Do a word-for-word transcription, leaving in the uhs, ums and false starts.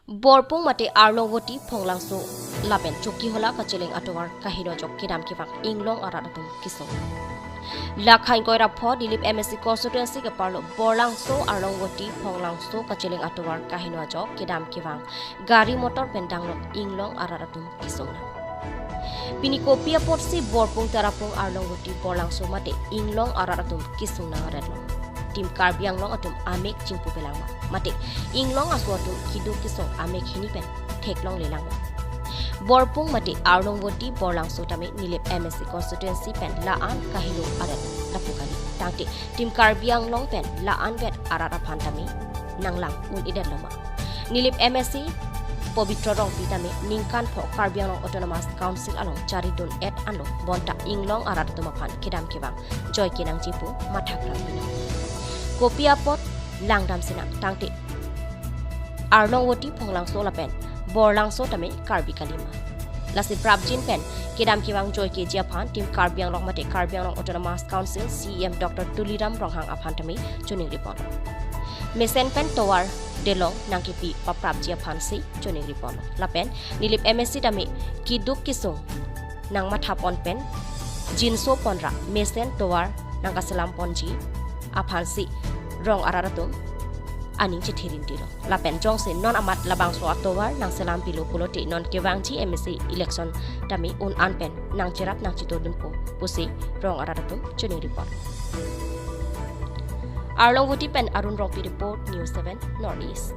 Borpung mate Arlongvoti Phonglangso lapen Chokihola kacheleng atovar kaheno ajok kedam kevang inglong arat atum kesung. Lakha ingkoi ra pho Nilip M A C constituency keparlo Borlangso Arlongvoti Phonglangso kacheleng atovar kaheno ajok kedam kevang gari motor pen danglok inglong arat atum kesung nang. Pini kopi apotsi Borpung Tarapung Arlongvoti Borlangso mate inglong arat atum kesung nang arat lo. Team Karbi Anglong atum amek chingpu pelang ma. Mate inglong aso atum keduk kesung amek hini pen theklong lelang ma. Borpung mate Arlongvoti Borlangso tame Nilip M A C constituency pen la-an kaheno arat lapu kali. Tangte Team Karbi Anglong pen la-an vet arat aphan tame nanglang un-edet lo ma. Nilip M A C Pobitro Rongpi tame ningkan pho Karbi Anglong Autonomous Council along charidun-et anlo bonta inglong arat atum aphan kedam kevang joike nangji pu mathaplang pini. Kopi apot langdam sinang tangte Arlongvoti Phonglangso lapen Borlangso tame Karbi kali ma. Lasi prapjin pen kedam kevang joikeji aphan Team Karbi Anglong mate Karbi Anglong Autonomous Council C E M Doctor Tuliram Ronghang aphan tame choningri pon. Mesen pen tovar delong nangkepi paprapji aphansi choningri pon. Lapen Nilip M A C tame keduk kesung nangmatha pon pen jinso pon ra mesen tovar nangkaselam ponji aphansi rong arat atum aning chethirin tilo. Lapen jongsi non amat labangso atovar nangselam pilo pulote non kevangji M A C election tame un-an pen nangcherap nangchitodunpo pusi rong arat atum choningri pon. Arlongvoti pen Arun Rongpi report, News seven North East.